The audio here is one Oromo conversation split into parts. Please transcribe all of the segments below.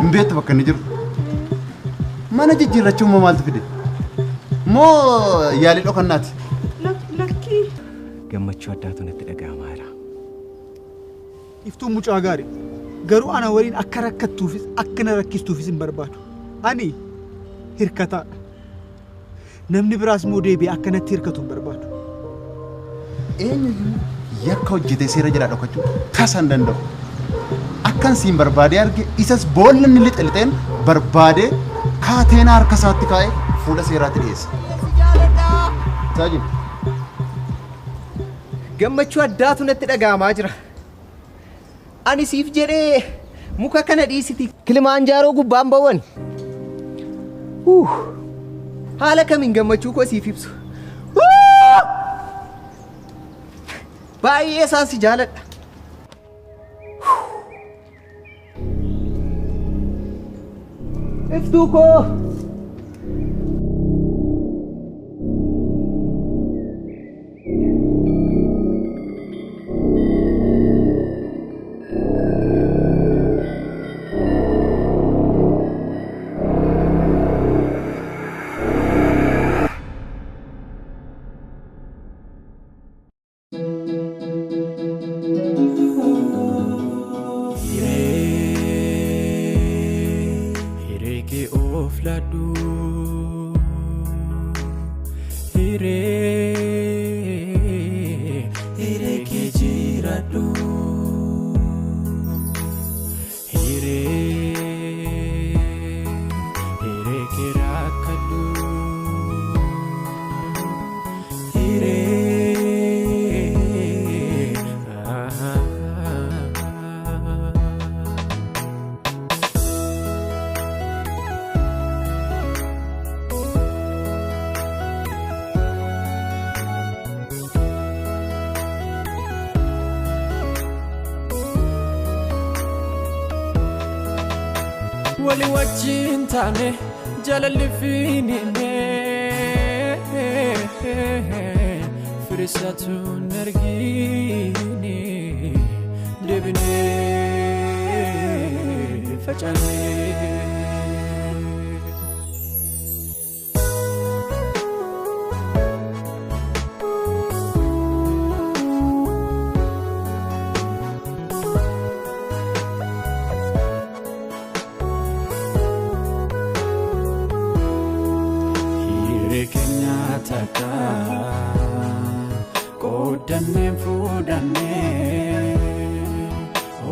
Hin beektu bakka inni jiru. Mana jijjiirrachuu immoo maaltu fide? Moo yaalii dhokannaati? Lakkii. Gammachuu addaatu natti dhaga'amaa jira. Iftuun mucaa gaarii. Garuu ana waliin akka rakkattuufis akka na rakkistuufis hin barbaadu. Ani hirkataadha. Namni biraas immoo deebi'ee akka natti hirkatu hin barbaadu. Eenyuyyuu yakka hojjetee seera jalaa dhokachuu tasa hin danda'u. Akkan siin barbaadee arge isas boolla inni lixe lixeen barbaadee kaateenaa harka isaatti kaa'ee fuula seeraatti dhiyeessa. Saajin. Gammachuu addaatu natti dhaga'amaa jira. Ani siif jedhee muka kana dhiisiti Kilimaanjaaroo gubbaan ba'uun. Haala kamiin gammachuu koo siif ibsu. Baay'ee isaan si jaaladha. Iftuu koo. Hiree kee of laadhu. Hiree hiree kee jiraadhu. Hiree hiree kee rakkadhu. Hiree. Wali wajjin taane jaalalli fiinine firisatu nargine deebine facaane. Hiree keenya takka qooddannee fuudhannee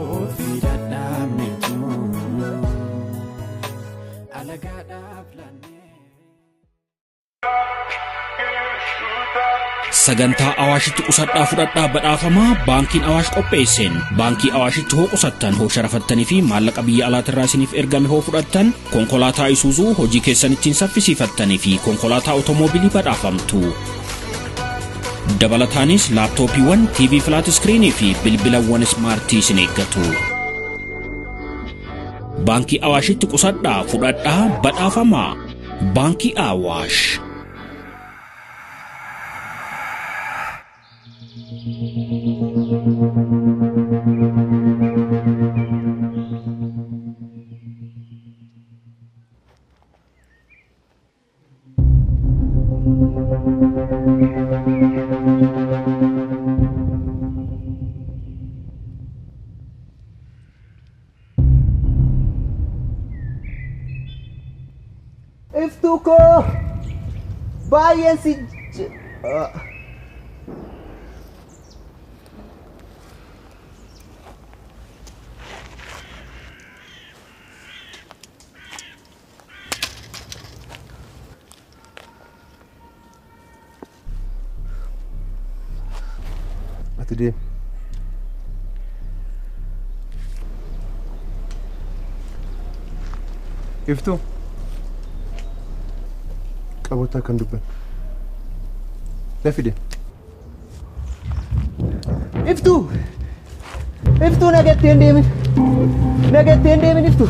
ofii dadhabneetu alagaadhaaf laannee. Sagantaa Awaashitti qusadhaa fudhadhaa badhaafamaa baankiin Awaash qopheesseen baankii Awaashitti hoo qusattan hoo sharafattanii fi maallaqa biyya alaatirraa isiniif ergame hoo fudhattan konkolaataa Isuuzuu hojii keessan ittiin saffisiifattanii fi konkolaataa otomoobilii badhaafamtu. Dabalataanis laaptooppiiwwan, TV flat screenii fi bilbilawwan ismaartii isin eeggatu. Baankii Awaashitti qusadhaa fudhadhaa badhaafamaa. Baankii Awaash. Iftuu koo baay'een si Ati deemi. Iftuu. Qaboota kan dubban. Lafi deemi. Iftuu! Iftuu nagattee hin deemin. Nagattee hin deemin Iftuu.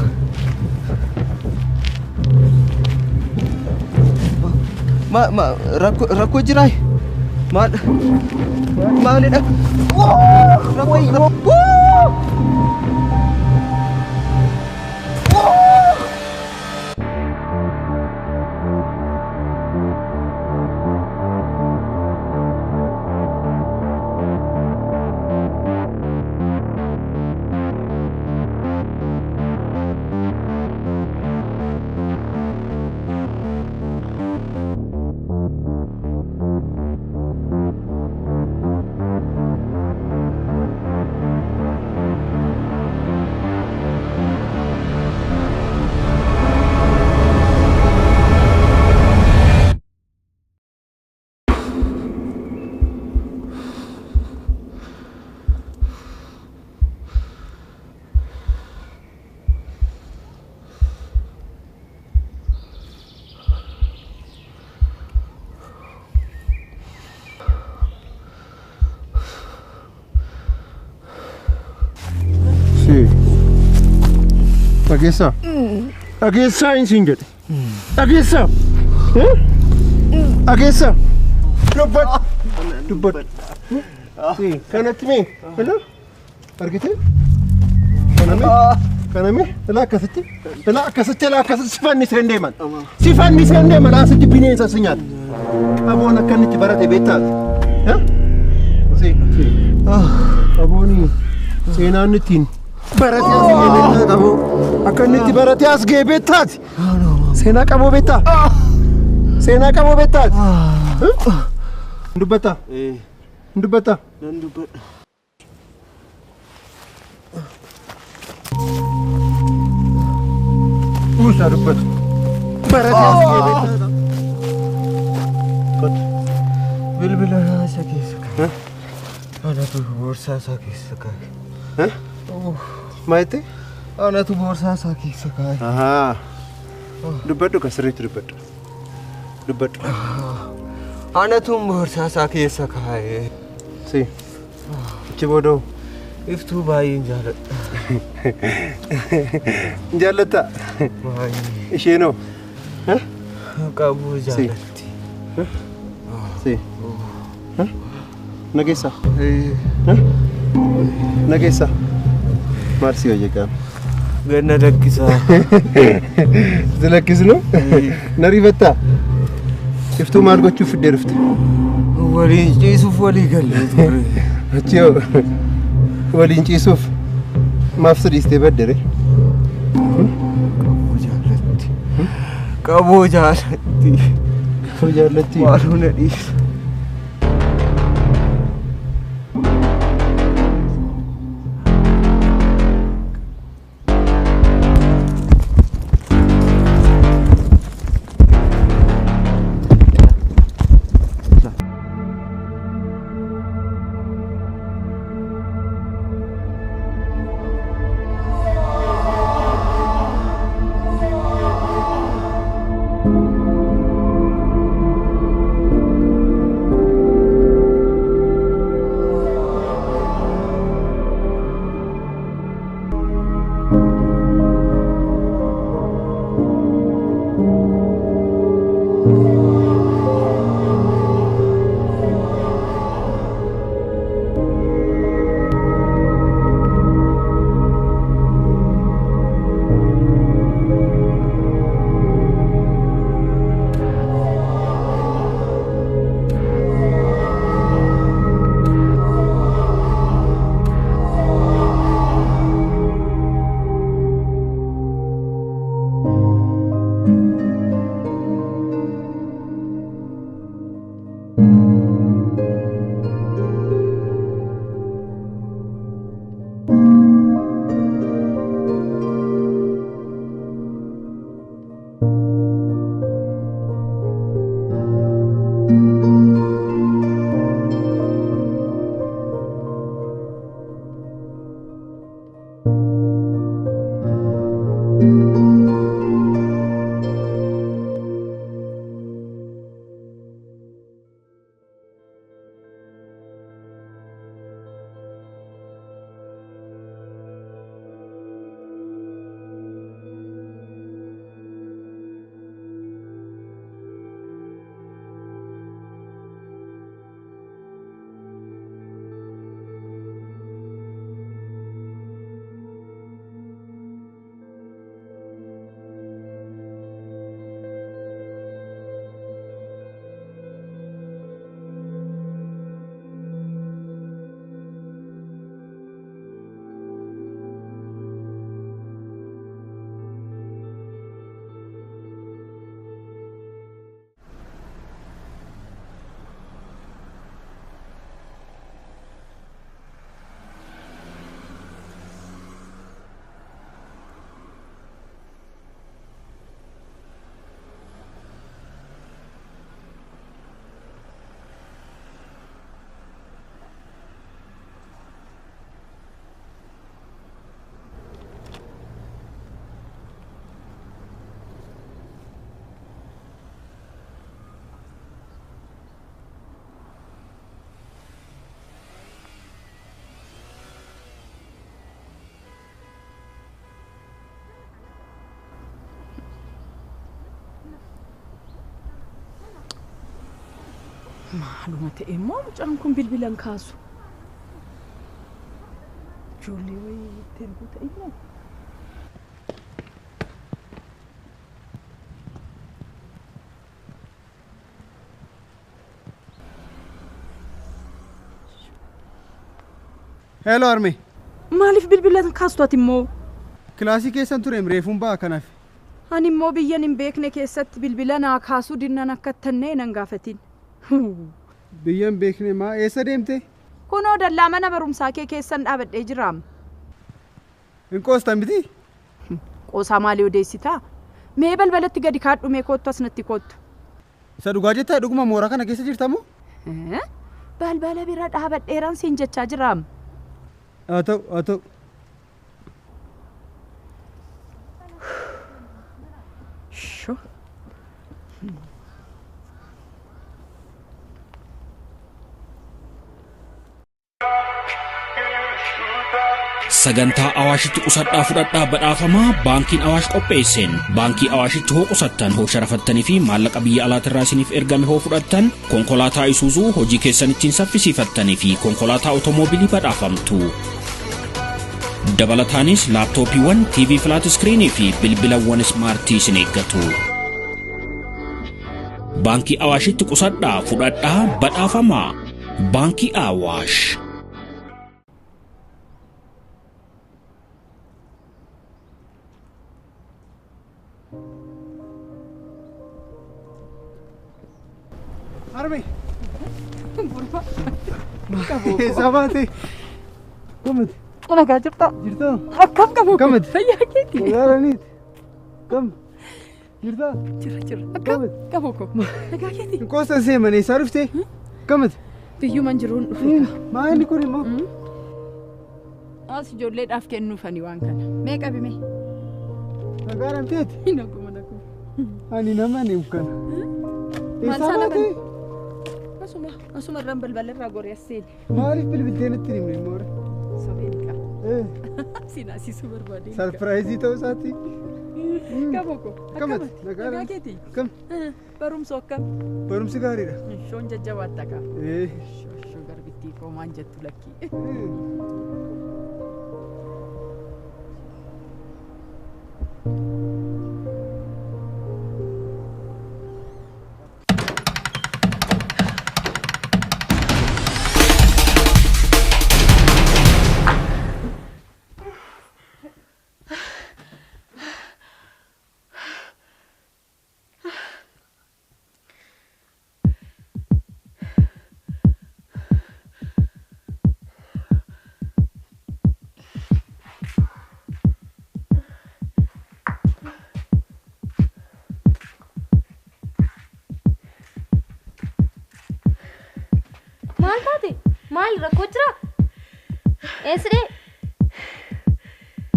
Ma ma rakkoo rakkoo jiraa? Maal maalidha? Rakkoo rakkoo. Dhageessaa? Dhageessaa hin siin jedhe. Dhageessaa? Dhageessaa? Dubbadhu. Dubbadhu. Kanatti mee? Ilaa argitee? Kana mee? Kana mee? Ilaa akkasitti? Ilaa akkasitti ilaa akkasitti si fannisee hin deeman. Si fannisee hin deeman asitti bineensa si nyaata. Qaboon akka inni itti barate beektaati. Qaboon seenaan ittiin barate as ga'ee beektaa qaboo. Akka inni itti barate as ga'ee beektaati. Seenaa qaboo beektaa? Seenaa qaboo beektaati? Dubbataa? Dubbataa? Nan dubbadha. Uusaa dubbatu. Barate as ga'ee beektaa? Bilbila isa keessa kaa'e. Anatu boorsaa isaa keessa kaa'e. Maal jette? Anatu boorsaa isaa keessa kaa'e. Ahaa. Dubbadhu ka sirriitti dubbadhu. Dubbadhu. Anatu boorsaa isaa keessa kaa'e. Si. Achi boodoo. Iftuu baay'een jaaladha. Jaallatta? Baay'ee. Isheenoo? Qabuu jaalatti. Si. Nageessaa? Nageessaa? Maal si hojii qaama? Ganna lakkisaa. Si lakkisnu? Na rifattaa? Iftuu maal gochuuf fiddee dhufte? Waliin ciisuuf walii gallee ture. Achi yoo waliin ciisuuf maaf si dhiistee badde ree? Qabuu jaallatti. Qabuu jaallatti. Qabuu jaallatti. Maaloo na dhiisa. Maaluma ta'e immoo mucaan kun bilbilan kaasu. Ijoollee wayii itti erguu ta'e immoo. Hello Arme. Maaliif bilbilan kaastu ati immoo? Kilaasii keessan tureem reefuun ba'a kanaaf. Ani immoo biyyan hin beekne keessatti bilbila naa kaasuu dinnan akka tannee nan gaafatin. Biyyan beekne maa eessa deemte? Kunoo dallaa mana barumsaa kee keessan dhaabadhee jiraam. Hin qoostan miti? Qoosaa maalii odeessitaa? Mee balbalatti gadi kaadhu mee koottu as natti koottu. Isa dhugaa jettaa dhuguma mooraa kana keessa jirtamoo? Balbala bira dhaabadheeraan siin jechaa jiraam. Haa ta'u haa ta'u. Shoo. Sagantaa Awaashitti qusadhaa fudhadhaa badhaafamaa baankiin Awaash qopheesseen baankii Awaashitti hoo qusattan hoo sharafattanii fi maallaqa biyya alaatirraa isiniif ergame hoo fudhattan konkolaataa Isuuzuu hojii keessan ittiin saffisiifattanii fi konkolaataa otomoobilii badhaafamtu. Dabalataanis laaptooppiiwwan, TV filaat iskiriinii fi bilbilawwan ismaartii isin eeggatu. Baankii Awaashitti qusadhaa fudhadhaa badhaafamaa. Baankii Awaash. Arme. Eessaa baate? Komati. Nagaa jirtaa? Jirtaa? Akkam qabu? Kamati. Fayyaa keeti? Nagaadhaaniiti. Kam? Jirtaa? Jira jira. Akkam qabu ko? Nagaa keeti? Hin qoostan seeman eessaa dhufte? Kamati. Biyyuman jiruun dhufe. Maa inni kun immoo? As ijoolleedhaaf kennuufani waan kana. Mee qabi mee? Nagaadhamteeti? Naguma naguma. Ani nama ni kana. Maal Eessaa sana baate? Asuma asuma irraan balbala irraa goree as seeni. Maaliif bilbiltee natti hin himne immoo? Sobeen qaba. Siin asiisuu barbaadeen. Sarpiraayizii ta'uu isaati. Qabu ko? Kamati. Nagaa keeti? Kam? Barumsa akkam? Barumsi gaariidha. Shoon jajjabaatta kaa. Shoo garbittii koo maan jettu lakkii. Maal taate? Maal rakkoo jira? Eessidhee?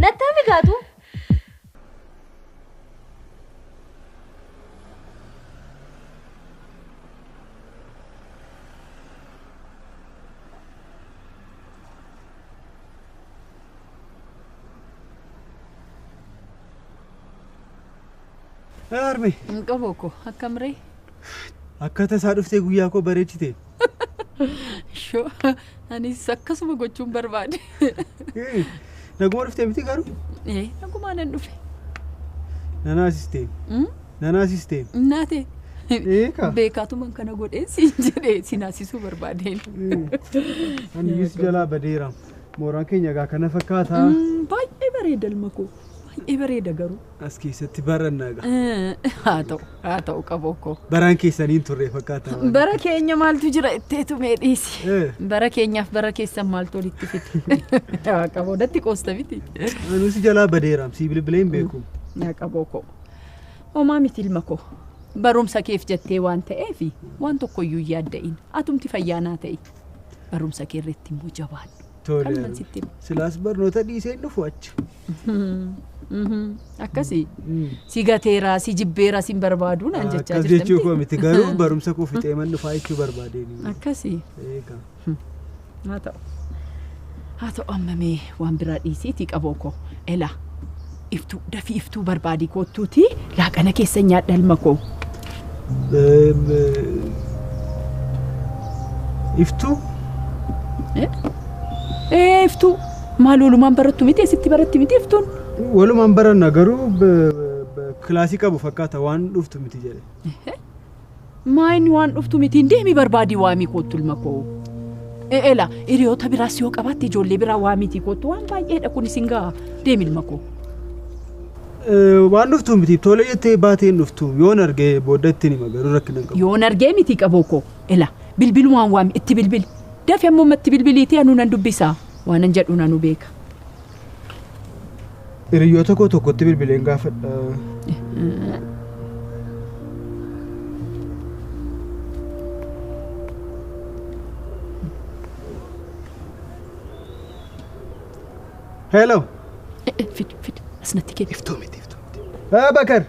Natti himi gaatu? Arme. Qabu ko akkam ree? Akka tasaa dhuftee guyyaa koo bareechite. Shoo anis akkasuma gochuun barbaade. Naguma dhuftee miti garuu? Nagumaa nan dhufe. Nanaasistee. Nanaasistee. Naate. Eeka. Beekaatuman kana godheen siin jedhee siin haasisuu barbaadeen. Ani iyyuu si jalaa badeera. Mooraan keenya egaa kana fakkaata. Baay'ee bareeda ilma koo. Baay'ee bareeda garuu. As keessatti baranna egaa. Haa ta'u qaboo koo. Baraan keessanii hin turre fakkaata. Bara keenya maaltu jira itteetu mee dhiisi. Bara keenyaaf bara keessan maaltu walitti fide. Yaa qaboo natti qoosta miti. Anuu si jalaa badeera. Si bilbilee hin beeku. Yaa qaboo koo. Homaa miti ilma koo. Barumsa keef jettee waan ta'eef waan tokkoyyuu hin yaadda'in. Atumti fayyaanaa ta'i. Barumsa kee irratti immoo jabaadhu. Tole. Kanuman sitti hima. Silaas barnoota dhiisee hin dhufu achi. Akkasii. Si gateera, si jibbeera, si hin barbaadu naan jechaa Akkas jirta jechuu miti? koo miti garuu barumsa koo fixee man dhufaa jechuu barbaadeen. Akkasii. Eega. Haa ta'u. Haa ta'u amma mee waan biraa dhiisiitii qaboo koo. Elaa iftuu dafii iftuu barbaadii koottuutii laaqana keessa nyaadha ilma koo. Iftuu? Ee iftuu maal walumaan barattu miti asitti baratti miti iftuun? Walumaan baranna garuu kilaasii qabu fakkaata waan dhuftu miti jedhe. Maa inni waan dhuftu miti deemi barbaadii waamii kottu ilma koo. Ela hiriyoota biraas yoo qabaatte ijoollee biraa waamiitii kottu waan baay'eedha kun isin ga'a deemi ilma koo. Waan dhuftu miti tole jettee baateen dhuftu yoon argee booda ittiin hima garuu rakkina hin qabu. Yoon argee miti qaboo koo ela bilbilumaan waami itti bilbili dafee ammoo itti bilbiliitii anuu nan dubbisaa waan an jedhu nanu beeka. Hiriyoota koo tokkotti bilbileen gaafadha. Hello. Fid fid asnatti kenni. Iftuu miti iftuu miti. Haa Bakar.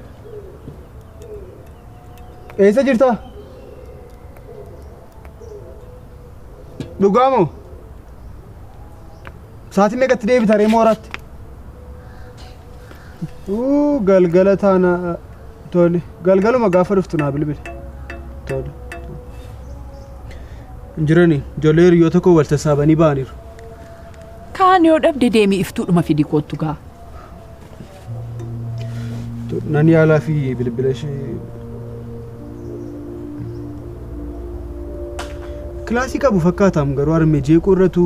Eessa jirta? Dhugaamoo? Sa'aatii meeqatti deebita ree mooraatti? Galgala taana tole galgaluma gaafa dhuftu naa bilbili. Tole. Jirani ijoollee hiriyoota koo wal sassaabanii ba'aniiru. Kaan yoo dhabde deemii iftuudhuma fidi kottu gaa. Nan yaalaa fi bilbila ishee. Kilaasii qabu fakkaataam garuu harmee jeequu irratu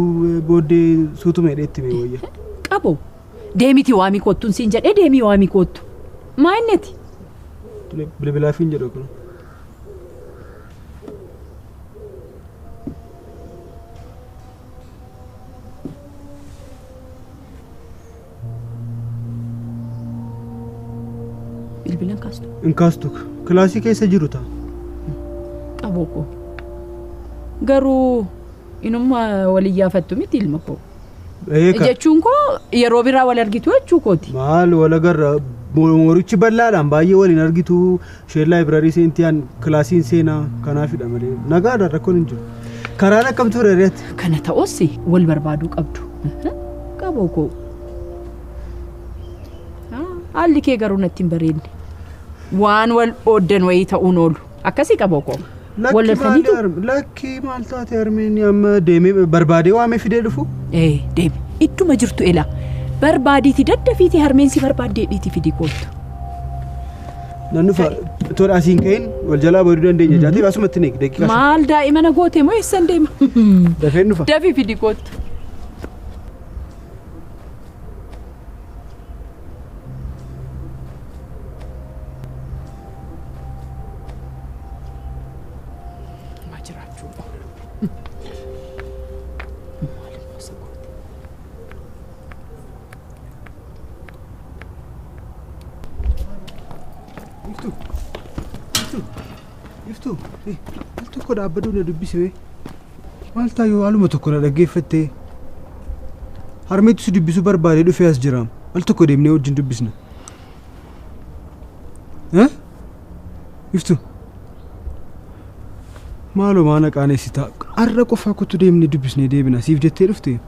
booddee suutuma hidheetti mee wayya. Qabu deemiti waamii kottuun siin jedhee deemii waamii kottu. Maa inneti? Bilbilaa fi hin jedhu kun. Bilbilan kaastu. Hin kaastu. Kilaasii keessa jiru ta'a. Qaboo koo. Garuu inuma wal iyyaafattu miti ilma koo. Jechuun koo yeroo biraa wal argitu jechuu kooti. Maal wal agarra moorichi bal'aadhaan baay'ee waliin argitu isheen laayibraarii seentiyaan kilaasiin seenaa kanaafidha malee nagaadhaan rakkoon hin jiru. Karaan akkam ture reetti? Kana ta'us wal barbaaduu qabdu. Qaboo koo. Haalli kee garuu natti hin bareedne. Waan wal ooddan wayii ta'uun oolu. Akkasii qaboo koo. Lakki maal taate harmeen amma deemee barbaadee waamee fidee dhufu? Ee deemi idduma jirtu ela barbaadiiti daddafiitii harmeen si barbaaddee dhiitii fidii koottu. Nan dhufa tola asiin ka'in wal jalaa baduu dandeenya jaatee asumatti neeg daqiiqaa. Maal daa'ima na goote moo eessan deema? Dafeen dhufa. Dafii fidii koottu. Iftuu, al tokko dhaabbaduu na dubbisee maal taayoo haaluma tokko na dhaggeeffattee harmeetu si dubbisuu barbaadee dhufee as jiraam al tokko deemnee wajjin dubbisna. Iftuu, maaloo maana qaaneessitaa har'a qofaa kottu deemnee dubbisnee deebina siif jettee dhufte.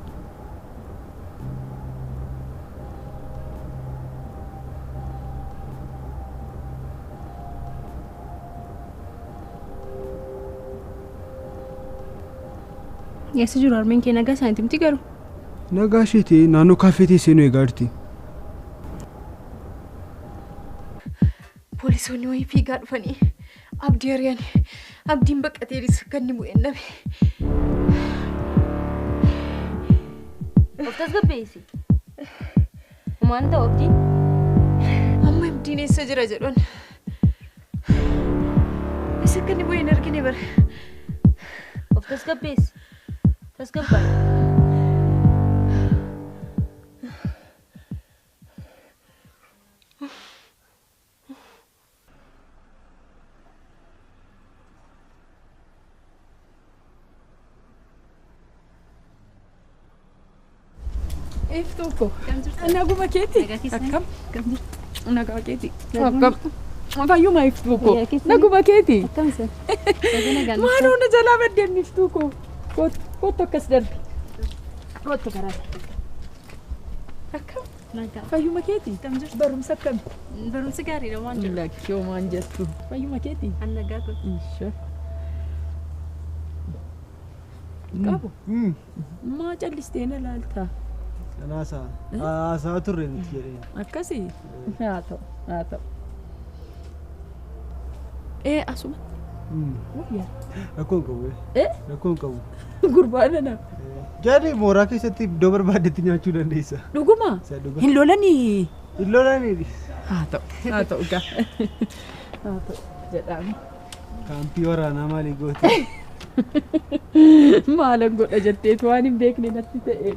Eessa jiru harmeen kee nagaa isaaniitti miti garuu? Nagaa isheeti naannoo kaaffee teessee nu eegaa jirti. Poolisoonni wayii fiigaa dhufanii abdii ari'an abdiin baqateeris akka inni bu'e dhabe. Of tasgabbeessi. Maal ta'u abdiin? Amma abdiin eessa jira jedhuun. Isa akka inni bu'e hin argine bara. Of tasgabbeessi. Tasgabbaa. Iftuu koo. Naguma keeti? Akkam? Nagaa keeti? Akkam? Fayyuma iftuu koo. Naguma keeti? Maaloo na jalaa baddeen iftuu koo. Kottu akkas darbi. Kottu karaa. Akkam? Fayyuma keeti? Barumsa akkami? Barumsi gaariidha waan jedhu. Lakkoo waan jettu. Fayyuma keeti? Nagaa koo. Qabu. Maa callistee na laalta? Kanaasaa haasaa turre nuti jedhee. Akkasii? Haa ta'u haa ta'u. Asuma. Rakkoon qabu. Rakkoon qabu. Gurbaan nana. Jaadee mooraa keessatti iddoo barbaaddetti nyaachuu dandeessa. Dhuguma? Hin lolanii? Hin lolanii. Haa ta'u haa ta'u gaa. Haa ta'u jedhama. Kaampii waraanaa maalii goote? Maalan godha jetteetu waan hin beekne natti ta'e.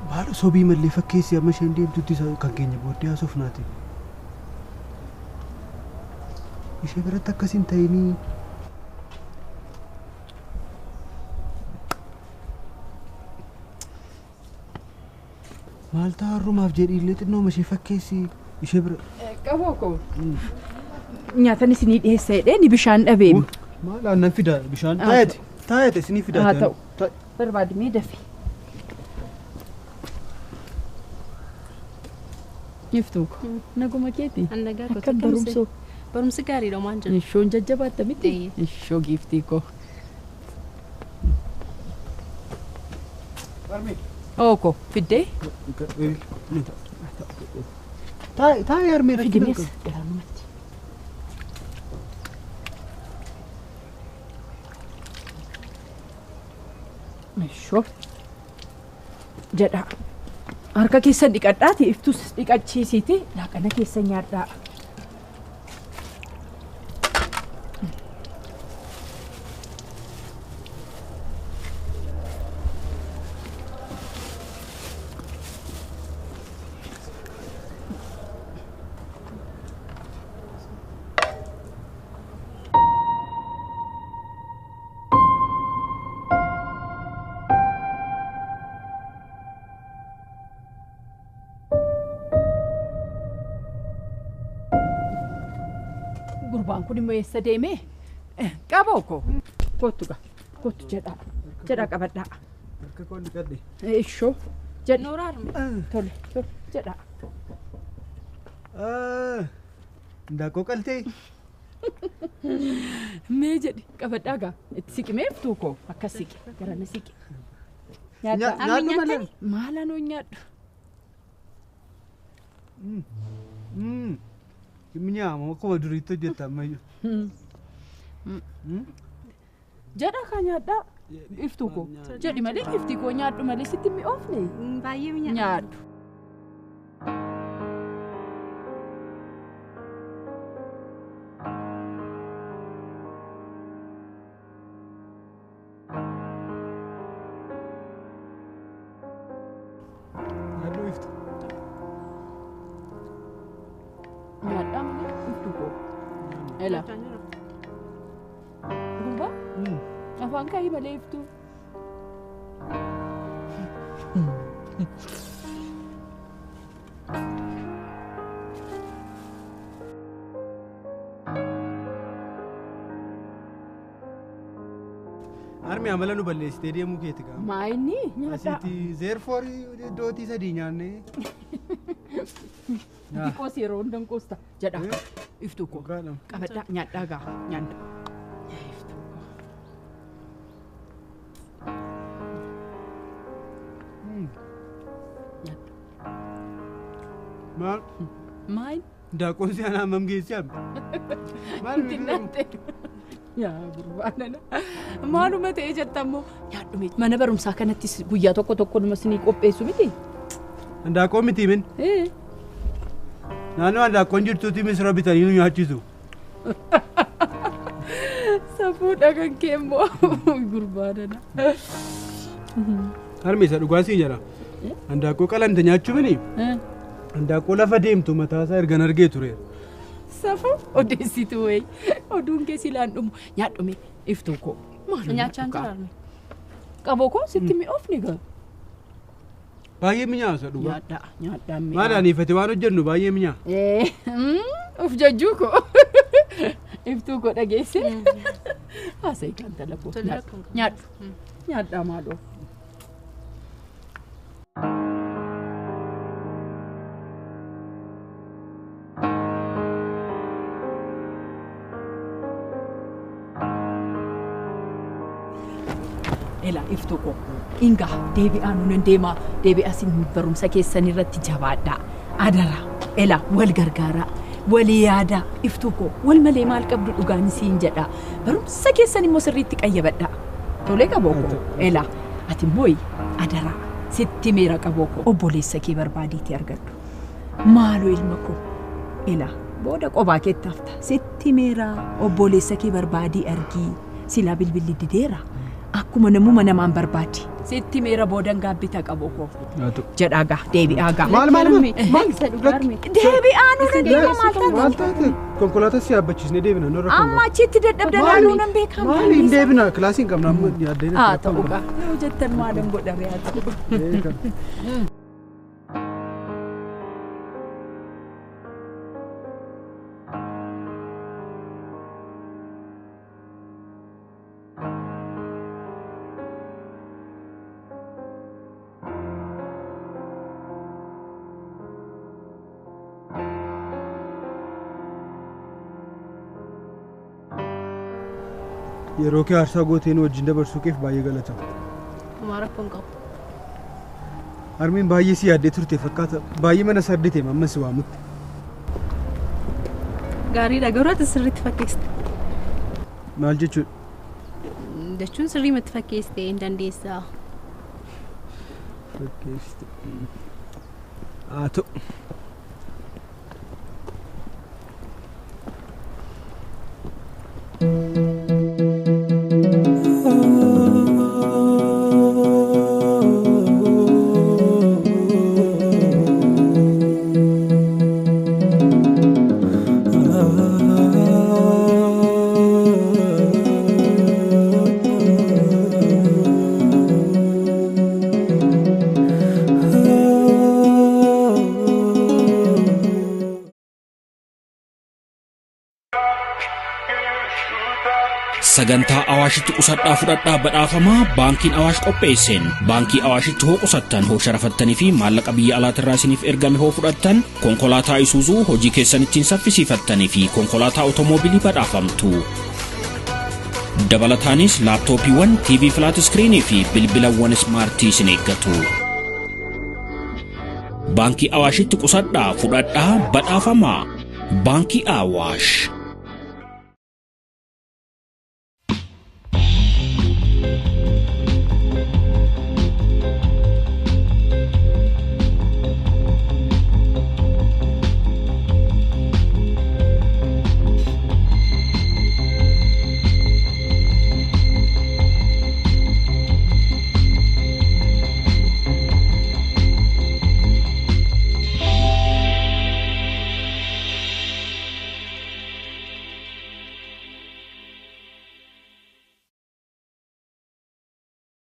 Maal sobii malee fakkeessi amma isheen deemtutti kan keenya booddee haasofnaati. Ishee biratti akkas hin ta'inii. Maal ta'a har'umaaf jedhi illee xinnooma ishee fakkeessi ishee bira. Qaboo koo. Nyaatan isinii dhiyeessa jedhee ni bishaan dhabeemi. Maal aannan fida bishaan taa'eeti taa'eeti isinii fida. Haa ta'u barbaadimee dafi. Iftuu ko naguma keeti. Akkam barumsoo. Barumsi gaariidha waan jedhu. Ishoon jajjabaatta miti. Ishoo giiftii koo. Ooko fiddee. Taa'ee harmee rakkina Fidimees garaanumatti. Ishoo jedha. Harka keessan dhiqadhaati iftus dhiqachiisiiti laaqana keessa nyaadhaa. Gurbaan kun immoo eessa deemee? Qaboo koo. Kottu gaa. Kottu jedhaa. Jedhaa qabadhaa. Harka koo dhiqadhe. Ishoo. Jedhi. Tole tole jedhaa. Indaaqqoo qaltee. Mee jedhi qabadhaa gaa. Itti siqimee iftuu koo akkas siqi. Garana siqi. Nyaadhu malee. Maal anoo nyaadhu? Minyaamu akkuma duriitti hojjetta ammayyuu. Jedha kan nyaadhaa. Iftuu koo. Jedhi malee iftii koo nyaadhu malee sitti mi'oofne. Baay'ee mi'aawa. Nyaadhu. Nyaadhu iftu. Nyaadhaa malee iftuu koo. Ela. Gurbaa? Afaan kaayii malee iftuu. Harmi amala nu balleessitee deemuu keeti gaa. Maa inni nyaadhaa. Asitti zeerfoorii dootii sadii nyaannee. Xiqqoos yeroo hundan qoosta jedha. Iftuu koo qabadhaa nyaadhaa gaa nyaadha. Iftuu koo. Maal? Maal? Daaqoon si anaa hammam geessi hamma? Maal Xinnaate. Yaa gurbaa nana. Maaluma ta'ee jetta ammoo nyaadhu miti. Mana barumsaa kanattis guyyaa tokko tokko numa isinii qopheessu miti. Andaaqoo miti min? Naannoo andaaqoon jirtuutti misira bitanii nu nyaachisu. Safuudha kan kee immoo gurbaa nana. Harmi isa dhugaa sii jira. Andaaqoo qalamte nyaachuu mini? Andaaqoo lafa deemtu mataasaa ergan argee ture. Safuu odeessitu wayi oduun kee silaan dhumu nyaadhu iftuu koo. Nyaachaan jira harmi. Qaboo koo sitti mi'oofne gaa. Baay'ee mi'aasa dhugaa. Nyaadhaa nyaadhaa mi'aa. Maal aniifate waan hojjennu baay'ee mi'aa. Uf jajjuu koo. Iftuu koo dhageesse. Haasa'ii kan talakoo. Nyaadhu. Nyaadhaa maaloo. Ela iftu koo. Inga deebi'aa nunan deemaa deebi'aa sin barumsa keessan irratti jabaadhaa. Adara ela wal gargaaraa. Walii yaadaa iftu koo wal malee maal qabdu dhugaan siin jedha. Barumsa keessan immoo sirriitti qayyabadhaa. Tolee qaboo koo ela ati immoo adaraa sitti meera qaboo koo obboleessa kee barbaadiitii argadhu. Maaloo ilma koo ela booda qobaa keetti hafta sitti meera obboleessa kee barbaadii argii silaa bilbilli dideera akkuma namuma namaan barbaadi. Sitti meera boodan gaabbita qaboo koo jedhaa gaa deebi'aa gaa. Maal maal maal? Deebi'aa nuun deema maal taate? Maal taate? Konkolaataa si yaabbachiisnee deebina nurra kan Amma achitti dadhabda laaluu nan beekaa. Maali hin deebina kilaasii hin qabna amma yaaddee Haa ta'u gaa yoo jettan maalan godhame haa ta'u. Yeroo kee aarsaa gootee nu wajjin dabarsuu keef baay'ee galatama. Homaa rakkoon qabu. Harmeen baay'ee si yaaddee turte fakkaata. Baay'ee mana sardite amma si waamutti. Gaariidha garuu ati sirriitti fakkeessite. Maal jechuudha? Jechuun sirriimatti fakkeessite hin dandeessaa. Fakkeessite. Haa ta'u. Sagantaa Awaashitti qusadhaa fudhadhaa badhaafamaa baankiin Awaash qopheesseen baankii Awaashitti hoo qusattan hoo sharafattanii fi maallaqa biyya alaatirraa isiniif ergame hoo fudhattan konkolaataa Isuuzuu hojii keessan ittiin saffisiifattanii fi konkolaataa otomoobilii badhaafamtu. Dabalataanis laaptooppiiwwan TV filaat iskiriinii fi bilbilawwan ismaartii isin eeggatu. Baankii Awaashitti qusadhaa fudhadhaa badhaafamaa. Baankii Awaash.